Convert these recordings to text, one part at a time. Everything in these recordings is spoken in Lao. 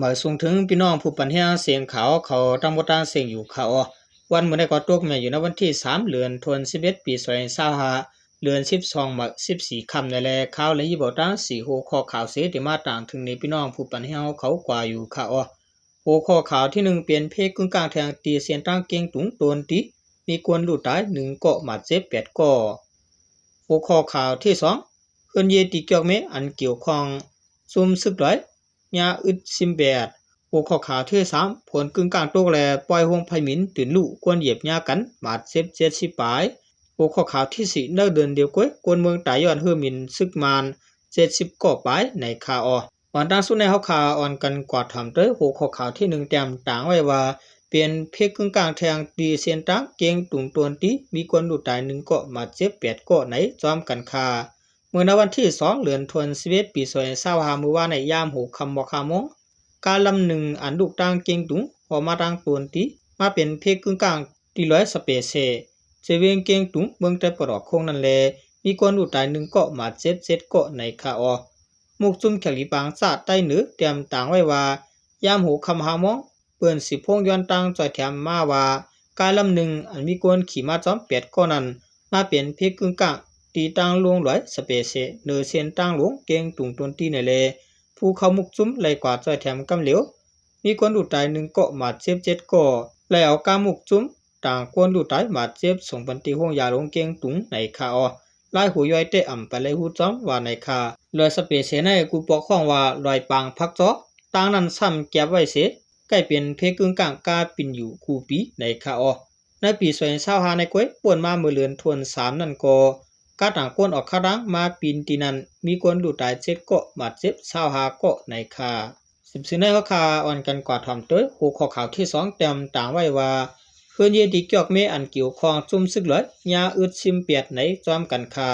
ໝາຍສົ່ງເຖິງພີ່ນ້ອງຜູ້ປັນແຮງເສຍງຂ່າວເຂົາທັງໝົດທັງເສັງຢູ່ຄ່າເນາະ. ວັນມື້ໃດກໍຕົກແມ່ນຢູ່ໃນວັນທີສາມ ເດືອນທວນສິບເອັດ ປີສອງພັນຊາວຫ້າ ເດືອນສິບສອງ ມື້ສິບສີ່ຄ່ຳໃນແລະ ຂ່າວແລະຮີບເອົາຕາງສີ່ຫົວຂໍ້ຂ່າວເສ ທີ່ມາຕາງເຖິງໃນພີ່ນ້ອງຜູ້ປັນແຮງເຂົາກວ່າຢູ່ຄ່າເນາະ. ຫົວຂໍ້ຂ່າວທີໜຶ່ງ ເປັນເພກຶ້ງກາງແທ່ງຕີເສັ້ນທາງເກງຕຸງໂຕນຕີ ມີຄົນຮູ້ຕາຍໜຶ່ງເກາະ ບາດເຈັບແປດເກາະ. ຫົວຂໍ້ຂ່າວທີສອງ ເຮືອນເຢຕີກຽວແມ່ອັນກ່ຽວຂ້ອງຊຸມຊຶກຫຼວຍ ຍາອຶດຊິມແບດ. ຫົວຂໍ້ຂ່າວທີສາມ ຝົນກຶ້ງກ້າງຕົກແລະປ່ອຍໂຮງໄຟໝິນຕື່ນລຸ ຄົນຢຽບຍາກັນ ບາດເຈັບເຈັດສິບປາຍ. ຫົວຂໍ້ຂ່າວທີສີ່ ໃນເດືອນດຽວກັນ ຄົນເມືອງຕາຍຍ້ອນເຮືອໝິນຊຶກມານ ເຈັດສິບເກາະປາຍໃນຄ່າເນາະ. ອອນຕາງສຸດໃນເຮົາຂ້າອອນກັນກວາດຖອມໂດຍຫົວຂໍ້ຂ່າວທີໜຶ່ງ ແຕ້ມຕາງໄວ້ວ່າ ເປັນເພກກຶ້ງກ້າງແທ່ງຕີເສັ້ນທາງເກງຕຸງໂຕນຕີ ມີຄົນຮູ້ຕາຍໜຶ່ງເກາະ ບາດເຈັບແປດເກາະໃນຈອມກັນຄ່າ. ເມື່ອໃນວັນທີສອງ ເດືອນທວນສິບເອັດ ປີສອງພັນຊາວຫ້າ ມື້ວານໃນຍາມຫົວຄ່ຳໝອກຫ້າໂມງ ການລຳໜຶ່ງອັນລຸກຕາງເກງຕຸງ ເຂົ້າມາທາງໂຕນຕີ ມາເປັນເພກກຶ້ງກ້າງທີ່ລອຍສະເປເຊ ເຊວຽງເກງຕຸງ ເມືອງໄຕປະດອກໂຄ້ງນັ້ນແລ ມີຄົນຮູ້ຕາຍໜຶ່ງເກາະ ບາດເຈັບເຈັດເກາະໃນຄ່າເນາະ. ໝູກຈຸ້ມແຂກລີຕ່າງຊາດໃຕ້ເໜືອ ແຕ້ມຕາງໄວ້ວ່າ ຍາມຫົວຄ່ຳຫ້າໂມງ ເພິ່ນສືບໂຮງຍ້ອນຕາງຈ່ອຍແຖມມາວ່າ ການລຳໜຶ່ງອັນມີຄົນຂີ່ມາຈອມແປດເກາະນັ້ນ ມາເປັນເພກກຶ້ງກ້າງ ທີ່ຕາງລົງລອຍສະເປເຊ ເໜືອເສັ້ນທາງຫຼວງເກງຕຸງໂຕນຕີໃນແລ ຜູ້ເຂົ້າໝູກຈຸ້ມໄລ່ກວາດຈ່ອຍແຖມກຳຫຼຽວ ມີຄົນຮູ້ຕາຍໜຶ່ງເກາະ ບາດເຈັບເຈັດເກາະ ໄລ່ເອົາກາໝູກຈຸ້ມ ຕ່າງຄົນຮູ້ຕາຍບາດເຈັບ ສົ່ງໄປທີ່ໂຮງຢາຫຼວງເກງຕຸງໃນຄ່າເນາະ. ລາຍຫູຍຍ່ອຍແຕ່ອຳປານໄດ້ຮູ້ຈ້ອມວ່າໃນຄ່າ. ລອຍສະເປເຊໃນກູປອກຮ້ອງວ່າລອຍປາງຜັກຈໍ ຕາງນັ້ນຊ້ຳແກບໄວ້ເສ ໃກ້ເປັນເພກກຶ້ງກ້າງກາປິ່ນຢູ່ຄູ່ປີໃນຄ່າເນາະ. ໃນປີສອງພັນຊາວຫ້າໃນກ້ວຍ ປ່ນມາເມື່ອເດືອນທວນສາມນັ້ນກໍ ກາຕ່າງຄົນອອກຄາດາງມາປີນທີ່ນັ້ນ ມີຄົນຮູ້ຕາຍເຈັດເກາະ ບາດເຈັບຊາວຫ້າເກາະໃນຄ່າ. ສືບເຊິ່ງໃນເຮົາຂ້າອອນກັນກວາດຖອມໂຕຍຫົວຂໍ້ຂ່າວທີສອງ ແຕ້ມຕາງໄວ້ວ່າ ເຮືອນເຢຕີກຽວແມ່ອັນກ່ຽວຂ້ອງຊຸມຊຶກຫຼວຍ ຍາອຶດຊິມແປດໃນຈອມກັນຄ່າ.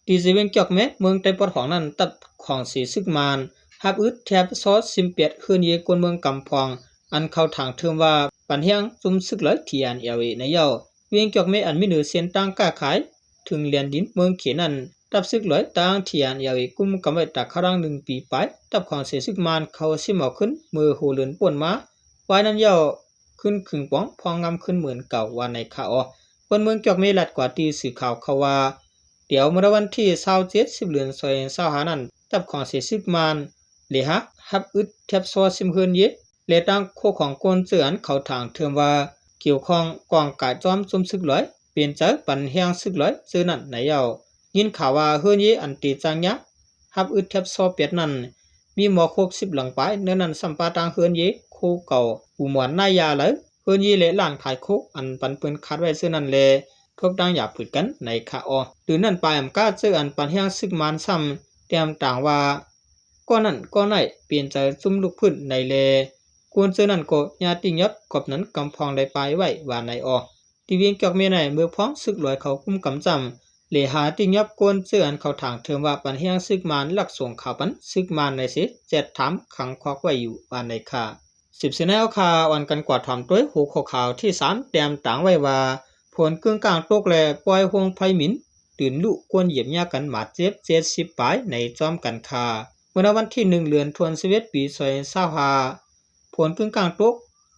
ທີ່ເຊວຽງກຽວແມ່ ເມືອງໄຕປອດຂອງນັ້ນ ຕັບຂອງເສຊຶກມານ ຮັບອຶດແທບຊໍຊິມແປດ ເຮືອນເຢຄົນເມືອງກຳພອງ ອັນເຂົາຖາງເທີມວ່າ ປັນແຮງຊຸມຊຶກຫຼວຍ ທີເອັນແອລເອ ໃນເຍົາ ວຽງກຽວແມ່ອັນມີເໜືອເສັ້ນທາງຄ້າຂາຍ ເທິງແລນດິນເມືອງເຂດນັ້ນ ຕັບຊຶກຫຼວຍຕາງ ທີເອັນແອລເອ ກຸມກຳໄວ້ຕາກຄາດາງໜຶ່ງປີປາຍ ຕັບຂອງເສຊຶກມານເຂົາຊິມເອົາຂຶ້ນເມື່ອຫົວເດືອນປົນມາ ວາຍນັ້ນເຍົາ ຂຶ້ນຄຶງປອງພອງງາມຂຶ້ນເໝືອນເກົ່າວ່າໃນຄ່າເນາະ. ຄົນເມືອງກຽວແມ່ລັດກວ່າທີ່ສື່ຂ່າວເຂົາວ່າ ດຽວເມື່ອວັນທີຊາວເຈັດ ສິບເດືອນສອງພັນຊາວຫ້ານັ້ນ ຕັບຂອງເສຊຶກມານ ເລຫາ ຮັບອຶດແທບຊໍຊິມເຮືອນເຢ ແລະ ຕາງໂຄຂອງຄົນເຈີອັນເຂົາຖາງເທີມວ່າ ກ່ຽວຂ້ອງກ້ອງກາຍຈອມຊຸມຊຶກຫຼວຍ ເປັນໃຈປັນແຮງຊຶກຫຼວຍເຈີນັ້ນໃນເຍົາ ຍິນຂ່າວວ່າເຮືອນເຢອັນເຕຈັ່ງຍາ ຮັບອຶດແທບຊໍແປດນັ້ນ ມີໝອກຫົກສິບຫຼັງປາຍ ເໜືອນັ້ນຊ້ຳປາຕ່າງເຮືອນເຢ ໂຄເກົ່າ ປູໝອນນາຍຢາຫຼາຍ ເຮືອນເຢ ແລະ ຮ້ານຂາຍໂຄ ອັນປັນເພິ່ນຂາດໄວ້ເທື່ອນັ້ນແລ ຖືກຕາງຢາຜືດກັນໃນຄາເນາະ. ຕື່ນນັ້ນປາຍອຳກາເຈີອັນປັນແຮງຊຶກມານຊ້ຳ ແຕ້ມຕາງວ່າ ກໍນັ້ນກໍໄດ້ເປັນໃຈຊຸມລຸກພື້ນໃນແລ ຄົນເຈີນັ້ນກໍຍາຕິຍອດກອບນັ້ນກຳພອງໄດ້ປາຍໄວ້ວ່າໃນເນາະ. ທີ່ວຽງກຽວແມ່ໃນເມືອງພອງຊຶກຫຼວຍເຂົາກຸມກຳຈ້ຳ ເລຫາຕິຍອດຄົນເຈີອັນເຂົາຖາງເທີມວ່າ ປັນແຮງຊຶກມານ ລັກສົ່ງຂ່າວປັນຊຶກມານໃນເສ ແຈັດຖາມຂັງຄອກໄວ້ຢູ່ວ່າໃນຄ່າ. ສືບເຊິ່ງໃນເຮົາຂ້າອອນກັນກວາດຖອມໂຕຍຫົວຂໍ້ຂ່າວທີສາມ ແຕ້ມຕາງໄວ້ວ່າ ຝົນກຶ້ງກ້າງຕົກແລ ປ່ອຍໂຮງໄຟໝິນ ຕື່ນລຸຄົນຢຽບຍາກັນບາດເຈັບເຈັດສິບປາຍໃນຈອມກັນຄ່າ. ເມື່ອໃນວັນທີໜຶ່ງ ເດືອນທວນສິບເອັດ ປີສອງພັນຊາວຫ້າ ຝົນກຶ້ງກ້າງຕົກ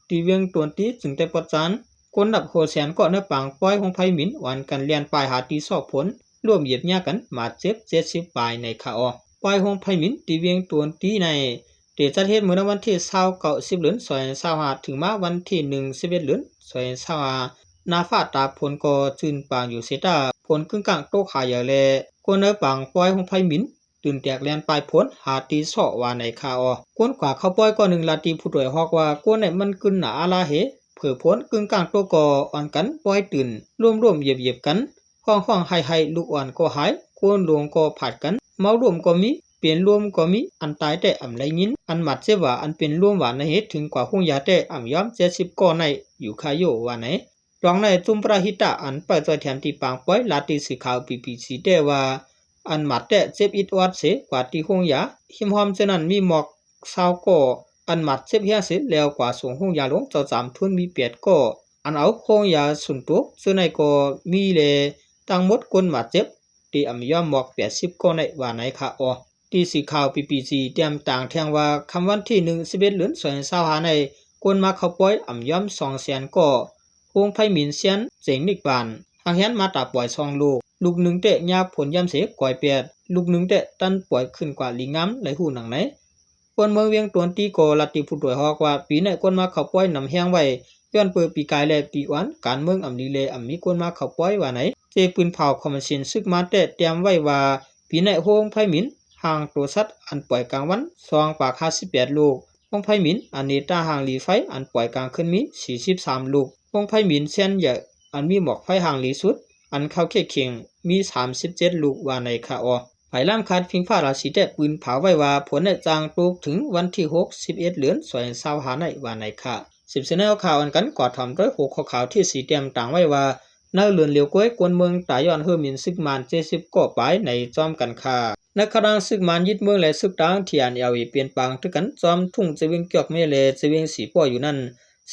ທີ່ວຽງໂຕນຕີ ເຊິ່ງແຕ່ປອດຈານ ຄົນນັບຫົວແສນເກາະໃນປາງປ່ອຍໂຮງໄຟໝິນ ອອນກັນແລ່ນປ່າຍຫາທີ່ຊອກຝົນ ລວມຢຽບຍາກັນບາດເຈັບເຈັດສິບປາຍໃນຄາເນາະ. ປ່ອຍໂຮງໄຟໝິນທີ່ວຽງໂຕນຕີໃນ ໄດ້ຈັດເຮັດເມື່ອໃນວັນທີຊາວເກົ້າ ສິບເດືອນສອງພັນຊາວຫ້າ ເຖິງມາວັນທີໜຶ່ງ ສິບເອັດເດືອນສອງພັນຊາວຫ້າ ໜ້າຟ້າຕາຝົນກໍຈືນປາງຢູ່ເສຍຕາ ຝົນກຶ້ງກ້າງຕົກຂາໃຫຍ່ແລ ຄົນໃນປາງປ່ອຍໂຮງໄຟໝິນ ຕື່ນແຕກແລ່ນປ່າຍຝົນຫາທີ່ຊອກວ່າໃນຄາເນາະ. ຄົນກວ່າເຂົ້າປ່ອຍກໍໜຶ່ງລາຕີຜູ້ໂດຍຮອກວ່າ ຄົນໃນມັນກຶ້ນໜາອາລາເຮ ເຜີຝົນກຶ້ງກ້າງຕົກກໍອອນກັນປ່ອຍຕື່ນ ລວມໆຢຽບໆກັນ ຮ້ອງໆໄຫ້ໆ ລູກອ່ອນກໍຫາຍ ຄົນຫຼວງກໍຜາດກັນ ເມົາລົມກໍມີ ເປັນລົມກໍມີ ອັນຕາຍແຕ່ອຳໄດ້ຍິນ ອັນບາດເຈັບວ່າ ອັນເປັນລົມວ່າໃນເຮ ເຖິງກວ່າໂຮງຢາແຕ່ອຳຍອມເຈັດສິບເກາະໃນຢູ່ຄາໂຍວ່າໃນ. ດອງໃນຈຸມປະລະຫິຕະ ອັນໄປຊ່ອຍແຖມທີ່ປາງປ່ອຍ ລາຕີສື່ຂ່າວ ບີບີຊີ ແຕ່ວ່າ ອັນບາດແຕະເຈັບອິດອອດເສ ກວ່າທີ່ໂຮງຢາ ຮິມຮ່ອມເທື່ອນັ້ນມີໝອກຊາວເກາະ ອັນບາດເຈັບແຮງເສ ແລ້ວກວ່າສົ່ງໂຮງຢາຫຼວງເຈົ້າສາມທຶນມີແປດເກາະ ອັນເອົາໂຮງຢາສ່ວນໂຕເທື່ອໃນກໍມີແລ ທັງໝົດຄົນບາດເຈັບ ທີ່ອຳຍອມໝອກແປດສິບເກາະໃນວ່າໃນຄາເນາະ. ທີ່ສື່ຂ່າວ ບີບີຊີ ຕຽມຕ່າງແທງວ່າ ຄ່ຳວັນທີໜຶ່ງ ສິບເອັດ ເດືອນ ສອງພັນຊາວຫ້າ ນີ້ ຄົນມາເຂົ້າປ່ອຍອຳຢອມ ສອງແສນກໍ ໂຮງໄຟໝິນຊຽນເຈັງນິກບານ ຮາກແຮນມາຕາປ່ອຍສອງລູກ, ລູກໜຶ່ງແຕະຍາຜົນຢາມເສກອຍແປດ, ລູກໜຶ່ງແຕະຕັນປ່ອຍຂຶ້ນກວ່າລີງາມ ໄດ້ຮູ້ໜັງໃນ. ຄົນເມືອງວຽງຕົນຕີກໍລັດຕິຜູ້ໂດຍຮອກວ່າ ປີໃນຄົນມາເຂົ້າປ່ອຍນຳແຮງໄວ້ ຍ້ອນເປີປີກາຍແລະປີອ່ອນ ການເມືອງອຳລີແລ ອຳມີຄົນມາເຂົ້າປ່ອຍວ່າໃນ. ເຈປືນເຜົາຄອມເປັນຊິນ ຊຶກມານແຕະຕຽມໄວ້ວ່າ ປີໃນໂຮງໄຟໝິນຮ່າງໂຕສັດ ອັນປ່ອຍກາງວັນ ສອງປາກຫ້າສິບແປດລູກ, ໂຮງໄຟໝິນອາເນຕາຮ່າງລີໄຟ ອັນປ່ອຍກາງຄືນມີ ສີ່ສິບສາມລູກ, ໂຮງໄຟໝິນຊຽນໃຫຍ່ ອັນມີໝອກໄຟຮ່າງລີສຸດ ອັນເຂົ້າເຂດເຄັ່ງ ມີສາມສິບເຈັດລູກ ວ່າໃນຄາອໍ. ຝ່າຍລ້າມຂາດພິງຟ້າລາສີແຕະປືນເຜົາໄວ້ວ່າ ຝົນຈະຕົກເຖິງວັນທີຫົກ ສິບເອັດ ເດືອນ ສອງພັນຊາວຫ້າ ໃນວ່າໃນຄາ. ສືບເສຍແນວຂ່າວອັນກັນກວາດຖອມດ້ວຍຫົວຂໍ້ຂ່າວທີສີ່ ຕຽມຕ່າງໄວ້ວ່າ ໃນເດືອນຫຼຽວກ້ວຍ ຄົນເມືອງຕາຍຍ້ອນເຮີໝິນຊຶກມານ ເຈັດສິບກໍປາຍໃນຈອມກັນຄາ. ໃນຂະນະຊຶກມານຍຶດເມືອງ ແລະ ຊຶກຕາງ ທີເອັນເອັລເອ ເປັນປາງຖືກກັນຈອມທຸ່ງ ຈະເວັງກຽວເມ ແລະ ຈະເວັງສີປ້ອຍຢູ່ນັ້ນ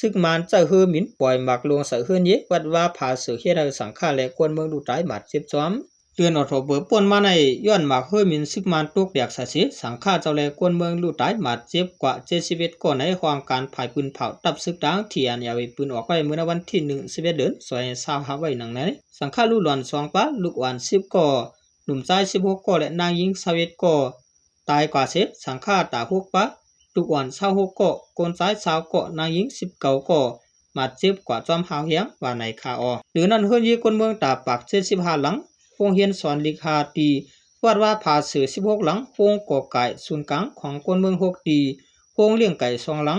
ຊຶກມານໃຊ້ເຮືອໝິນປ່ອຍໝາກລົງໃສ່ເຮືອນເຢ ວັດວາຜາເສືອ ເຮັດໃຫ້ສັງຄາ ແລະ ຄົນເມືອງລູກຕາຍບາດເຈັບຈອມ. ເດືອນອອກໂທເບີ ປົນມາໃນ ຍ້ອນໝາກເຮືອໝິນຊຶກມານຕົກແດກໃສ່ເສ ສັງຄາເຈົ້າ ແລະ ຄົນເມືອງລູກຕາຍບາດເຈັບກວ່າ ເຈັດສິບເອັດ ກໍໃນຫ້ອງການຝ່າຍປືນເຜົາ ຕັບຊຶກຕາງ ທີເອັນເອັລເອ ປືນອອກໄວ້ເມື່ອໃນວັນທີໜຶ່ງ ສິບເອັດ ເດືອນ ສອງພັນຊາວຫ້າ ໄວ້ດັ່ງໃນ. ສັງຄາລູກຫຼອນສອງປາ ລູກອ່ອນສິບກໍ ໜຸ່ມຊາຍສິບຫົກກໍ ແລະ ນາງຍິງຊາວເອັດກໍຕາຍກວ່າເສ ສັງຄາຕາຫົກປາ ລູກອ່ອນຊາວຫົກກໍ ຄົນຊາຍຊາວກໍ ນາງຍິງສິບເກົ້າກໍ ບາດເຈັບກວ່າຈອມຮາວແຮງ ວ່າໃນຄາອໍ. ຫຼືນັ້ນເຮືອນເຢຄົນເມືອງຕາປາກ ເຈັດສິບຫ້າຫຼັງ, ໂຮງຮຽນສອນຫຼີກຫ້າຕີ, ວັດວາຜາເສືອສິບຫົກຫຼັງ, ໂຮງກໍກາຍສູນກາງຂອງຄົນເມືອງຫົກຕີ, ໂຮງລ້ຽງໄກ່ສອງຫຼັງ,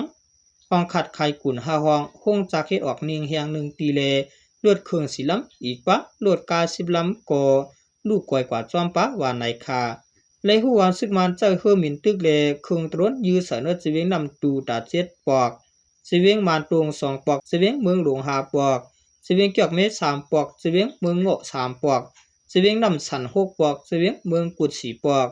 ຫ້ອງຂັດຂາຍກຸນຫ້າຫ້ອງ, ໂຮງຈັກເຮັດອອກໜຶ່ງແຫ່ງໜຶ່ງຕີ ແລະ ລົດເຄື່ອງສີ່ລຳອີກປະ ລົດກາສິບລຳກໍ ລູກກອຍກວ່າຈອມປາ ວ່າໃນຄາ. ແລະ ຮູ້ວ່າຊຶກມານໃຊ້ເຮືອໝິນຕຶກ ແລະ ເຄື່ອງໂຕຣນ ຢື້ໃສ່ເນີດ ຈະເວັງນ້ຳຕູຕາເຈັດປອກ, ຈະເວັງມານໂຕ່ງສອງປອກ, ຈະເວັງເມືອງຫຼວງຫ້າປອກ, ຈະເວັງກຽວເມສາມປອກ, ຈະເວັງເມືອງເງາະສາມປອກ, ຈະເວັງນ້ຳສັນຫົກປອກ, ຈະເວັງເມືອງກຸດສີ່ປອກ,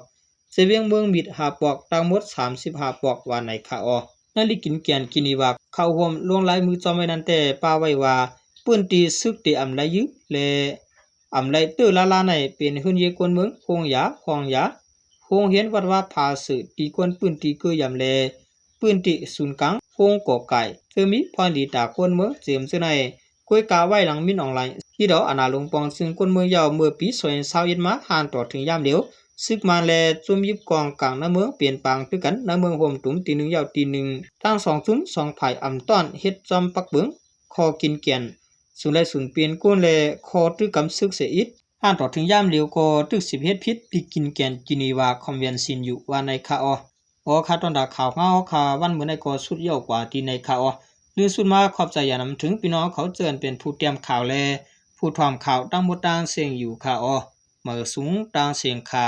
ຈະເວັງເມືອງມິດຫ້າປອກ, ທັງໝົດສາມສິບຫ້າປອກ ວ່າໃນຄາອໍ. ນາລິກິນແກ່ນກິນນີວາ ເຂົ້າຮ່ວມລົງລາຍມືຈອມໄວ້ນັ້ນແຕ່ ປະໄວ້ວ່າ ພື້ນທີ່ຊຶກທີ່ອຳໄລຢື້ ແລະ ອຳໄລເຕີລາລາໃນ ເປັນເຮືອນເຢຄົນເມືອງ, ໂຮງຢາ, ຫ້ອງຢາ, ໂຮງຮຽນ, ວັດວາຜາເສືອ, ທີ່ຄວນພື້ນທີ່ເກີຍຢາມ ແລະ ພື້ນທີ່ສູນກາງ, ໂຮງກໍກາຍ, ເຊິ່ງມີພອນດີຕາຄົນເມືອງເຈີມເຈີໃນ ກວຍກາໄວ້ຫຼັງມິນອອນລາຍ ທີ່ດອກອານາລົງປອງ ຊຶ່ງຄົນເມືອງເຍົາເມື່ອປີສອງພັນຊາວເອັດມາ ຫານຕໍ່ເຖິງຍາມດຽວ ຊຶກມານ ແລະ ຈຸ້ມຢິບກອງກາງໃນເມືອງ ເປັນປາງຄືກັນໃນເມືອງໂຮມຕຸມ ຕີໜຶ່ງເຍົາຕີໜຶ່ງ ທັງສອງຈຸ້ມສອງຝ່າຍ ອຳຕ້ອນເຮັດຈອມປັກເບິ່ງ ຂໍ້ກິນແກ່ນ ສູນໄລ່ສູນປ່ຽນກຸນ ແລະ ຂໍ້ຕື້ກຳຊຶກເສຍອີກ ຫານຕໍ່ເຖິງຍາມດຽວກໍຖືກສິບເຮັດຜິດ ທີ່ກິນແກ່ນກິນນີວາ ຄອມເວັນຊິນຢູ່ ວ່າໃນຄາອໍ. ອໍ ຄ່າ ຕອນດາຂ່າວເຮົາຄ່າ ວັນມື້ໃນກໍສຸດເຍົາກວ່າທີ່ໃນຄາອໍ. ຫຼືສຸດມາ ຂອບໃຈຢ່າງນຳເຖິງພີ່ນ້ອງເຂົາເຈີ່ນເປັນຜູ້ຕຽມຂ່າວ ແລະ ຜູ້ຖອມຂ່າວ ທັງໝົດທັງເສັງຢູ່ຄາອໍ. ມາສູງທັງເສັງຄ່າ.